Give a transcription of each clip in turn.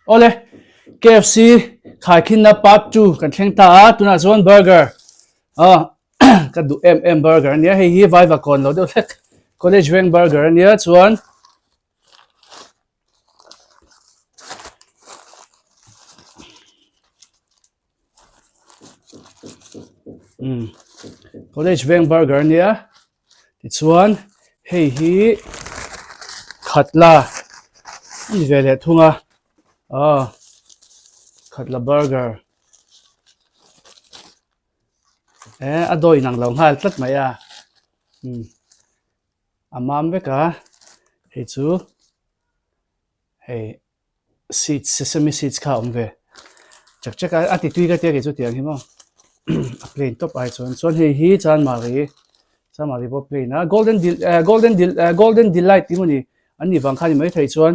Awle, KFC khaikhinna part 2 kan thleng ta a, tunah chuan burger ah ka duh em em burger ania, hei hi vaiva kawn lo deuh hlek college veng burger ania chuan umm college veng burger ania tichuan hei hi khatla a ni ve leh thung a aw khatla burger eh a dawi inang lo nghal tlat mai a umm a mam vek a hei chu hei. Seeds sesame seeds kha a awm ve chak chak a a ti tui ka tia kei chu tiang hi maw a plain tawp ai chuan chuan hei hi chanmari chanmari pawh plain a golden dil eh golden dil eh golden delight tih maw ni an nih vang kha a ni maithei chuan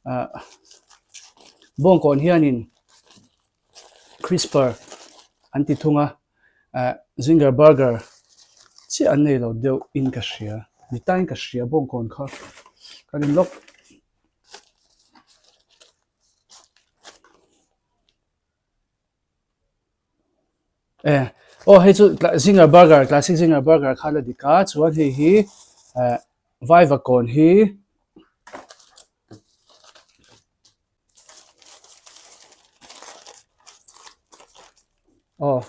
ah bawngkawn hianin crisper an ti thung a ah zinger burger chiah an nei lo deuh in ka hria ni tain ka hria bawngkawn kha kan in lawk. Eh aw hei chu zinger burger classic zinger burger kha la dik a chuan hei hi eh vaivakawn hi aw.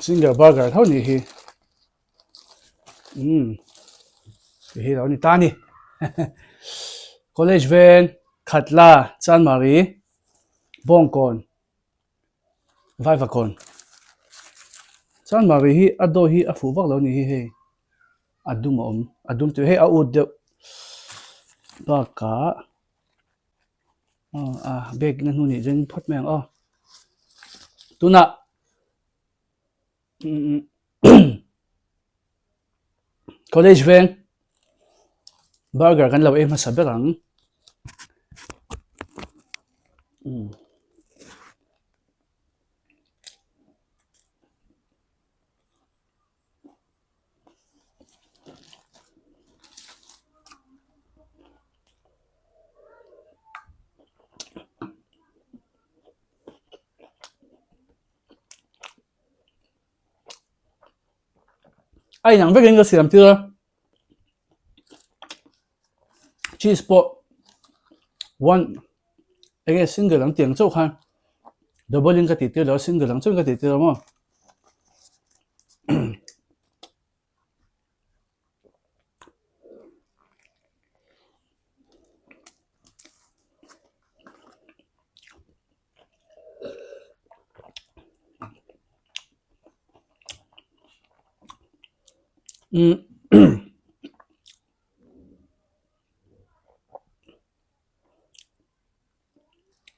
Zinger burger tho nih hi umm tih hi lo ni ta a ni college veng Khatla Chanmari Bawngkawn Vaivakawn Chanmari hi a dawi hi a fuh vak lo nih hi hei a dum a awm a dum tih hei a ut deuh bakah. Aw a bag na hnu nih ring phawt mai ang aw tunah college veng burger kan lo ei hmasa ber ang umm. A inang vekin ka siam tir a cheese pawh one enge single ang tiang chauh khan double in ka tih tir lo a single ang chauhin ka tih tir a maw.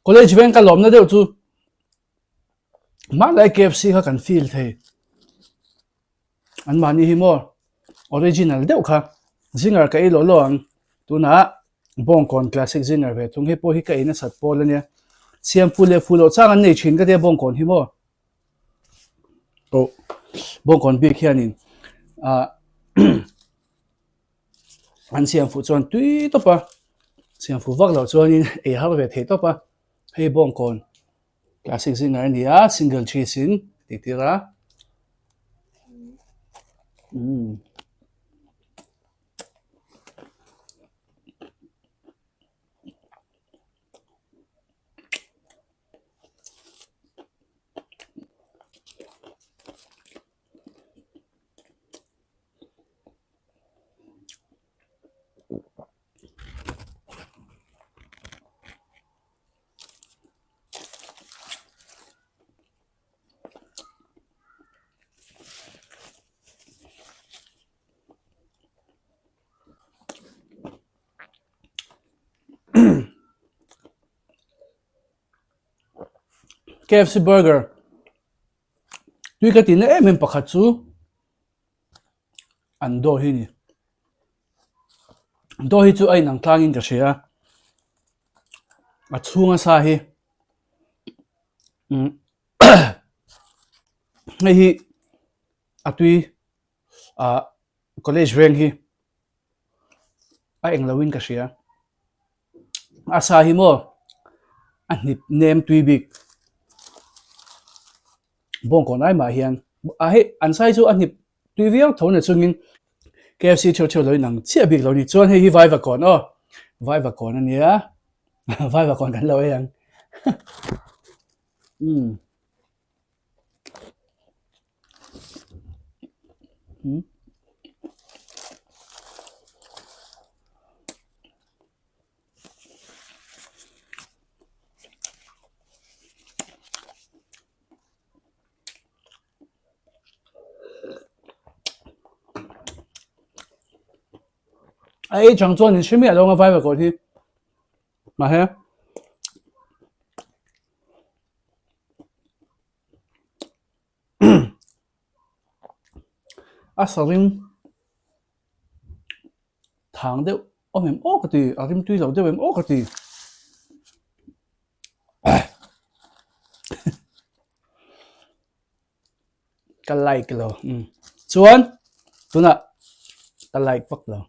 College veng ka lawmna deuh chu Hmanlai KFC kha kan feel thei. An mahni hi maw original deuh kha zinger ka ei lawh lawh ang. Tunah Bawngkawn classic zinger ve thung hei pawh hi ka ei nasat pawl ania. Siam fu leh fu loh chang an nei thin ka tia Bawngkawn hi maw. Oh Bawngkawn bik hianin ah an siam fuh chuan tui tawp a, siam fuh vak loh chuanin ei har ve thei tawp a. Hei Bawngkawn Classic zinger a ni a, single cheese in tih tir a. Umm. KFC burger tui ka tihna em em pakhat chu an daw hi a ni daw hi chu a inang tlangin ka hria a a chhunga sa hi umm hei hi a tui ah college veng hi. A eng loin ka hria. A sa hi maw a hnip nem tui bik. Bawngkawn ai mah hian a hei an sai chu a hnip tui viau tho na chungin KFC theuh theuh lo in ang chiah bik lo ni. Chuan hei hi Vaivakawn aw Vaivakawn a nia Vaivakawn kan lo ei ang. Umm. A ei chang chuan in hre miah lo ang a Vaivakawn hi. Mahse. A saring thang deuh awm em aw ka ti a rim tui lo deuh em aw ka ti ka like lo chuan tunah ka like vak lo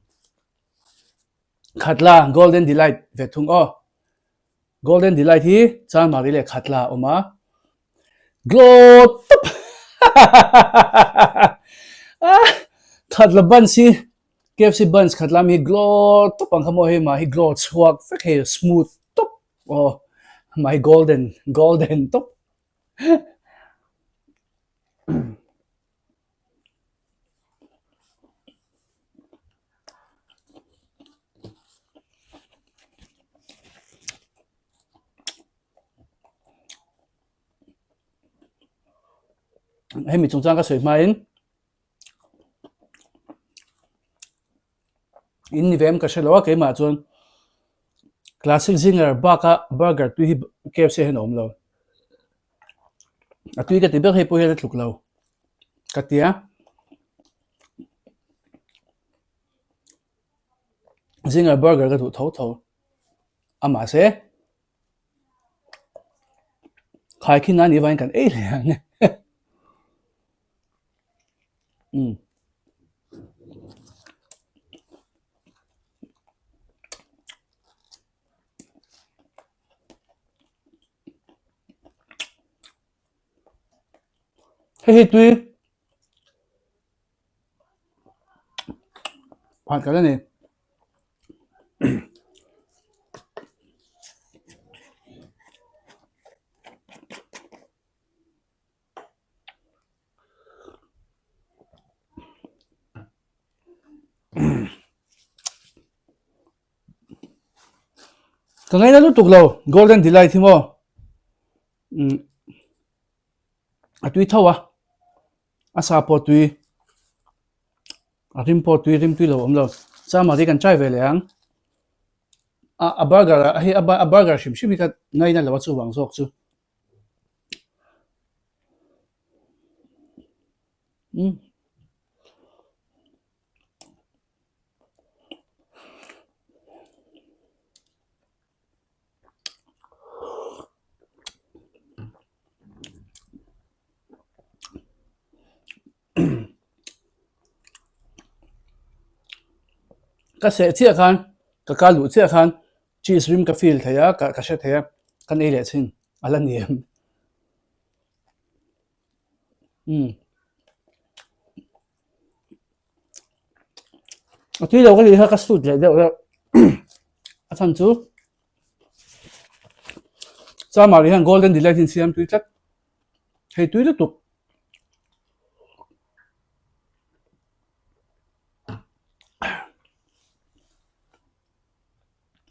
Khatla Golden Delight ve thung aw. Golden Delight hi Chanmari leh Khatla a awm a. Glow tawp! Khatla buns hi KFC buns Khatla mi hi glow tawp ang kha maw hei mah hi glow chhuak vek hei smooth tawp aw mah hi golden golden tawp. Hemi chungchang ka sawi hmain in ni ve em ka hre lo a keimah chuan classic zinger baka burger tui hi KFC ah hian a awm lo. A tui ka ti ber hei pawh hian a tluk lo ka ti a. Zinger burger ka duh tho tho a mahse khaikhin nan ivangin kan ei hle ang umm. Hei hi tui phan khat a ni. Ka ngaina lutuk lo golden delight hi maw umm a tui tho a a sa pawh tui a rim pawh tui rim tui lo awm lo chama te kan try ve leh ang a a burger a hei a burger hrim hrim hi ka ngaina lo a chuvang zawk chu umm. Ka seh chiah khan ka kal luh chiah khan cheese rim ka feel thei a ka hre thei a kan ei leh thin a la ni em. Umm. A tui lo ka tih kha ka sut leh deuh deuh a chhan chu Chamari hian golden delight in siam tui tlat hei tui lutuk.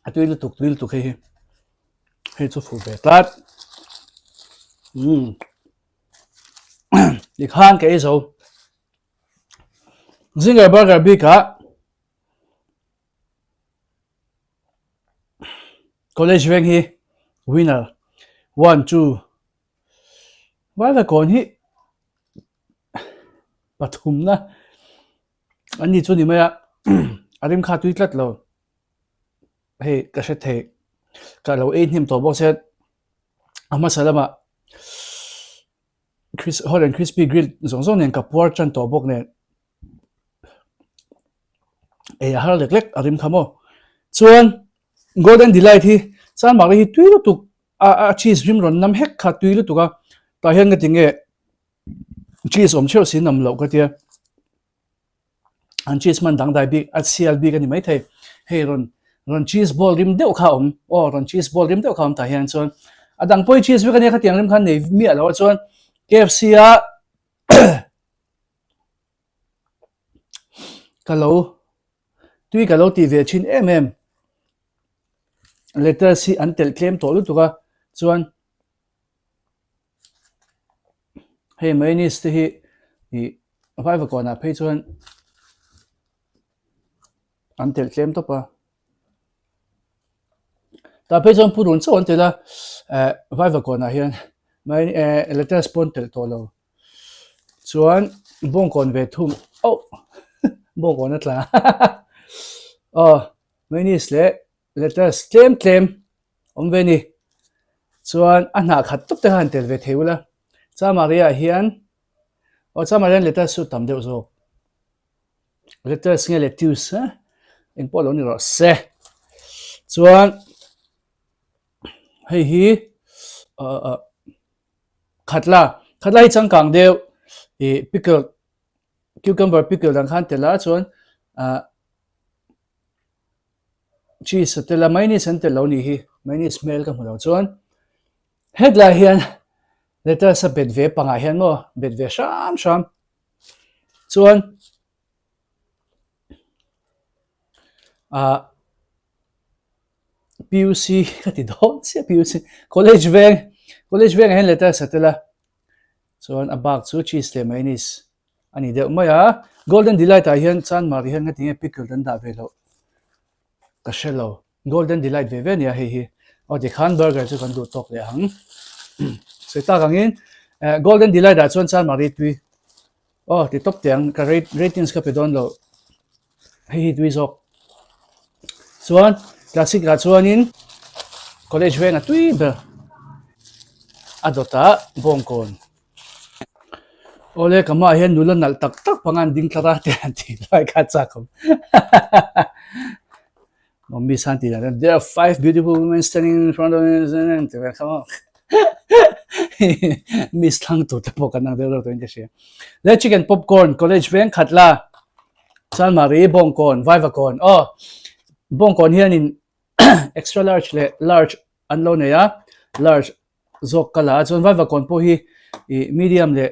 A tui lutuk tui lutuk hei hi hei chu fuh ve tlat umm tikhan ka ei zo. Zinger burger bikah college veng hi winner 1 2 Vaivakawn hi pathumna an ni chu ni mai a a rim kha tui tlat lo hei ka hre thei ka lo ei hnem tawh bawk se a hmasa lamah hot and crispy grill zawng zawng nen ka puar tan tawh bawk nen ei a har lek lek a rim kha maw. Chuan Golden Delight hi Chanmari hi tui lutuk a a cheese rim rawn nam hek kha tui lutuk a tah hian ka ti nge cheese awm theuh si nam loh ka tia an cheese hman dangdai bik a sial bik a ni maithei hei rawn rawn cheese ball rim deuh kha a awm aw rawn cheese ball rim deuh kha a awm tah hian chuan a dang pawh hi cheese vek a nia khatiang rim khan nei miah lo a chuan K_F_C a ka lo tui ka lo tih ve thin em em lettuce hi an telh tlem tawh lutuk a chuan hei mayonnaise te hi ih vaivakawn ah phei chuan an telh tlem tawp a tah phei chuan purun chauh an telh a eh vaivakawn ah hian eh lettuce pawh an telh tawh lo. Chuan bawngkawn ve thum oh bawngkawn a tla aw mayonnaise leh lettuce tlem tlem awm ve ni chuan a hnah khat tawp te kha han tel ve thei ula chamari ah hian aw chamari hian lettuce chu tam deuh zawk lettuce nge lettuce a engpawh lo ni rawh se chuan hei hi ah ah. Khatla, khatla hi changkang deuh ih pickle cucumber pickle dang khan tel a chuan ah cheese a tel a mayonnaise an tel lo nih hi mayonnaise hmel ka hmu lo chuan hetlai hian lettuce a bet ve pangah hian maw bet ve hram hram chuan ah. PUC ka ti dawn chiah PUC college veng college vengah hian letter sa tel a chuan a bak chu cheese leh mayonnaise a ni deuh mai a golden delight ah hian chanmari hian nga tinge pickle an dah ve loh ka hre lo golden delight ve ve a nia hei hi aw tikhan burger chu kan duh tawk leh ang sawi tak angin eh golden delight ah chuan chanmari tui aw ti tawp teh ang ka ratings ka pe dawn loh. Hei hi tui zawk. Chuan classic ah chuanin college venga tui ber a dawtah bawngkawn. Awle ka hmaah hian nula nalh tak tak panga an ding tlar a te han tih lai kha a chak awm. Mummy san tih dan there are five beautiful women standing in front of me tih vel kha maw. Miss thlang tur te pawh kan ang deuh deuh tawhin ka hria. Le chicken popcorn college veng khat la. Chalmari Bawngkawn Vaivakawn aw Bawngkawn hianin extra large leh large an lo nei a large zawk ka la a chuan Vaivakawn pawh hi ih medium leh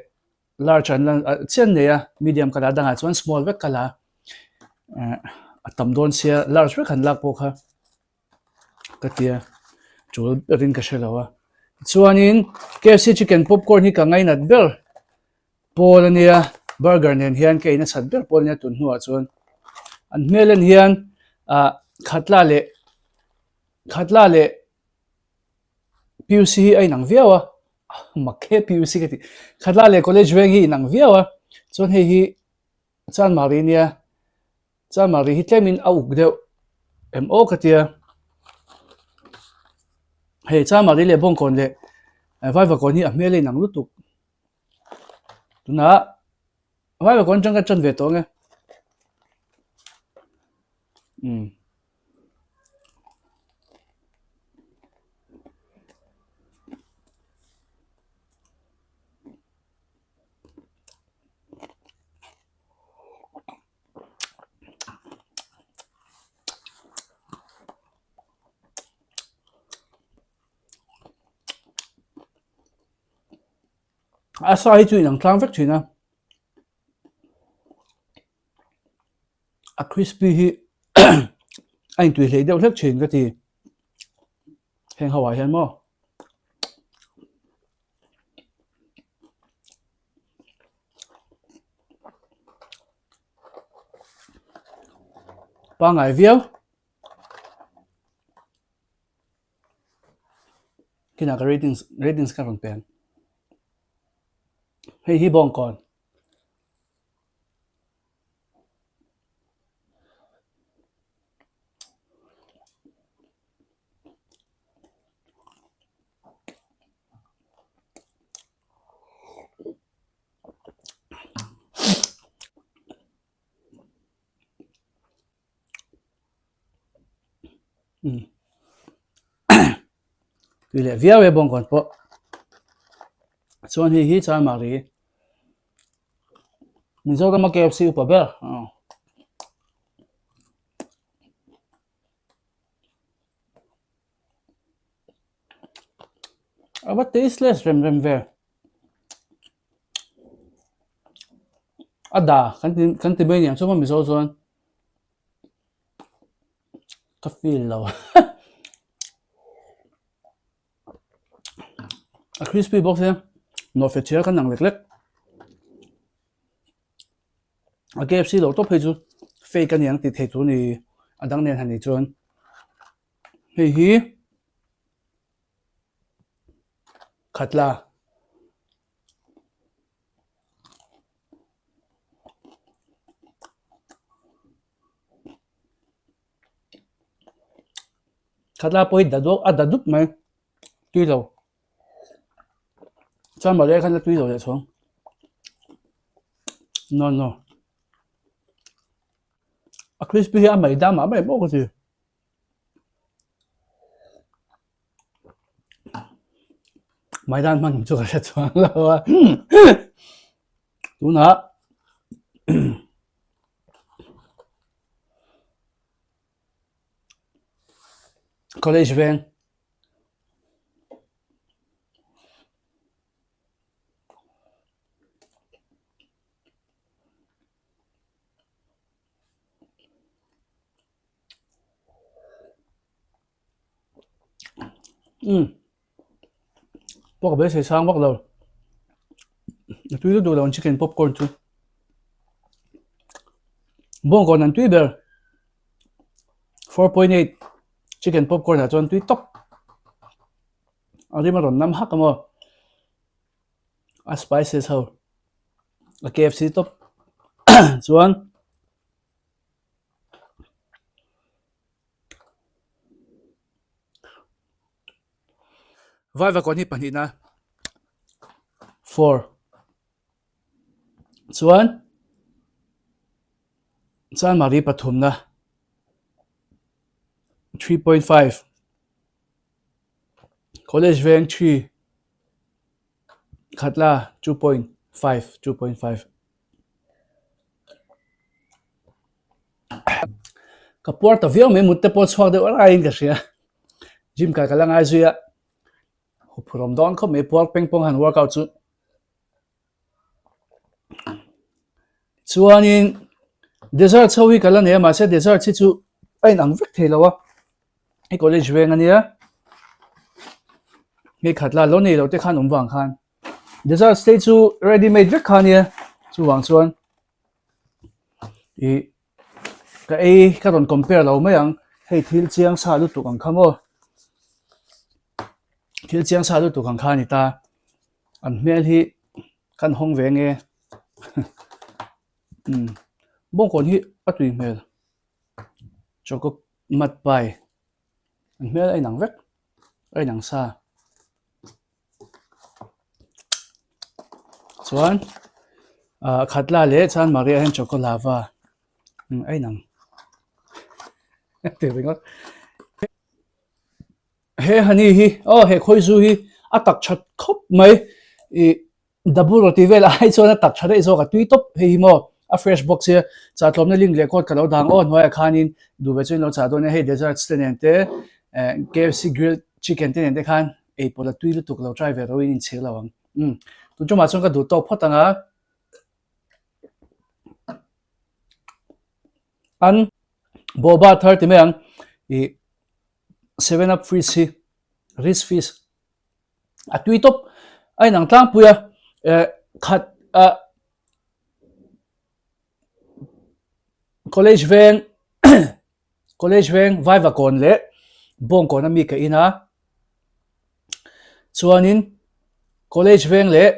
large an la chian nei a medium ka la a dangah chuan small vek ka la eh a tam dawn sia large vek han lak pawh kha ka tia tul berin ka hre lo a chuanin K_F_C chicken popcorn hi ka ngainat ber. Pawl a nia, burger nen hian ka in a chat ber pawl a nia tun hnuah chuan an hmel en hian ah khatla leh khatla leh PUC hi a inang viau a mak he PUC ka tih khatla leh college veng hi a inang viau a chuan hei hi Chanmari a nia Chanmari hi tlemin a uk deuh em aw ka tia hei Chanmari leh Bawngkawn leh Vaivakawn hi a hmel a inang lutuk. Tunah Vaivakawn atang ka tan ve tawh ang e. Umm. A sa hi chu inang tlang vek thin a a crispy hi a intui hlei deuh hlek thin ka ti heng ho ah hian maw pangai viau. Kinah ka ratings ratings ka rawn pe ang. Hei hi bawngkawn. Umm tui leh viau e bawngkawn pawh. Chuan hei hi Chanmari Mizorama KFC upa ber A va tasteless rem rem ve. A da kan ti kan ti mai aniang chuan Mizo chuan ka feel lo. A crispy bawk sia nawhfe chhiar kan ang lek lek. A KFC lo tawp phei chu fake a niang tih theih tur ni a dang nen han nih chuan hei hi khatla khatla pawh hi da duak a da dup mai tui lo. Chuan mawle khan la tui lo leh chhawng. No no. A crispy hi a mai dam ah mai maw ka ti. Maidan hman chu ka hre chuang lo a. Tunah College veng Umm pawh ka beisei sang vak lo a tui lutuk lo ang chicken popcorn chu bawngkawn an tui ber 4.8 chicken popcorn ah chuan tui tawp a rim a rawn nam hak a maw a spices ho a KFC tawp chuan Vaivakawn hi pahnihna four chuan Chanmari pathumna 3.5 College veng 3 Khatla 2.5 2.5 Ka puar ta viau mai mut te pawh chhuak deuh raiin ka hria gym kai ka la ngai zui a huphurhawm dawn khawp mai puar peng pawng han workout chu chuanin dessert ho hi ka la nei a mahse dessert hi chu a inang vek thei lo a hei college veng ania hei khat la lo nei lo te khan awm vang khan dessert te chu ready made vek kha ania chuvang chuan ih ka ei ka rawn compare lo mai ang hei thil chiang sa lutuk ang kha maw thil chiang sa lutuk ang kha a ni ta an hmel hi kan hawng ve nge umm bawngkawn hi a tui hmel choco mud pie an hmel a inang vek a inang sa. Chuan ah khatla leh chuan Maria hian choco lava a inang ti ringawt. He honey hi aw he khawizu hi a tak that khawp mai ih Double roti vel ai chuan a tak tha daih zawk a tui tawp hei hi maw a fresh bawk sia chah tlawmna link leh code ka lo dang aw hnuaiah khanin duh ve chu in lo chah dawn nia hei desserts te nen te eh KFC grilled chicken te nen te khan ei pawlh a tui lutuk lo try ve ro in inchhir lo ang umm tun tumah chuan ka duh tawk phawt ang a an boba thar ti mai ang ih seven up fridge hi rich fish. a tui tawp a inang tlangpui a eh khat ah college veng college veng vaivakawn leh bawngkawn ami ka in a chuanin college veng leh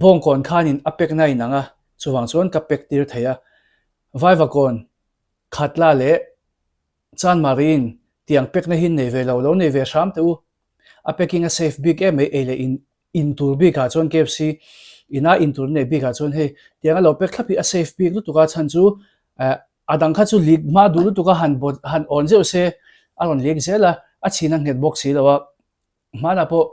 bawngkawn khanin a pack na inang a chuvang chuan ka pack tir thei a vaivakawn khatla leh Chanmariin tiang pekna hi nei ve lo lo nei ve hram teh u. A packing a safe bik em mai ei leh in in tur bikah chuan KFC ina in tur nei bikah chuan hei tiang a lo pek thlap hi a safe bik lutuk a chhan chu eh a dang kha chu leak hma duh lutuk a han bawt han awn zeuh se. A rawn leak zel a, a chhin a nghet bawk si lo a, hmanah pawh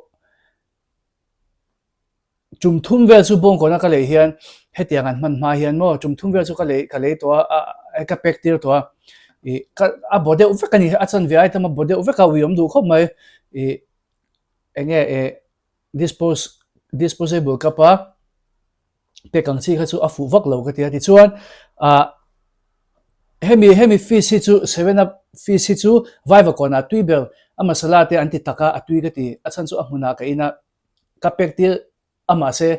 tum thum vel chu bawngkawna ka lei hian hetiang an hman hma hian maw tum thum vel chu ka lei ka lei tawh a, a ka pack tir tawh a, ih ka a baw deuh vek a ni, a chanve item a baw deuh vek a ui awm duh khawp mai, ih eng nge eh dispose disposable cup a pek ang chi kha chu a fuh vak lo ka ti a tichuan ah hemi hemi fish hi chu seven up fish hi chu vaiva kawnah tui ber a masala te an ti tak a a tui ka ti a chhan chu a hmunah ka in a ka pek tir a mahse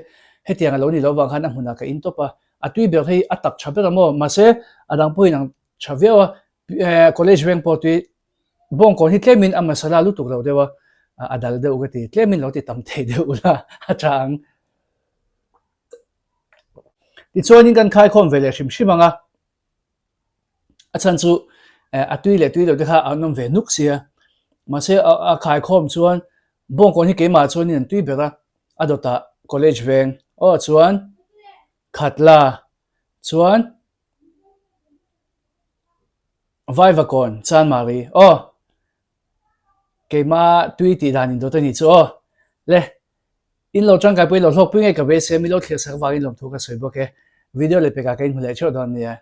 hetiang a lo ni loh vang khan a hmunah ka in tawp a a tui ber hei a tak tha ber a maw mahse a dang pawhin ang tha viau a eh college veng pawh tui Bawngkawn hi tlemin a masala lutuk lo deuh a, a dal deuh ka ti. Tlemin lo ti tam thei deuh ula a tha ang. Tichuanin kan khaikhawm ve leh hrim hrim ang a, a chhan chu a tui leh tui lo te kha an awm ve nuk sia. Mahse a khaikhawm chuan Bawngkawn hi keimah chuanin an tui ber a, a dawtah college veng aw chuan Khatla chuan Vaivakawn Chanmari aw keimah tui tih dan in dawt a ni chu aw le in lo tangkai pawhin lo hlawkpui ngei ka beisei a mi lo thlir sak vangin lawmthu ka sawi bawk e video leh pekah ka inhmu leh theuh dawn nia.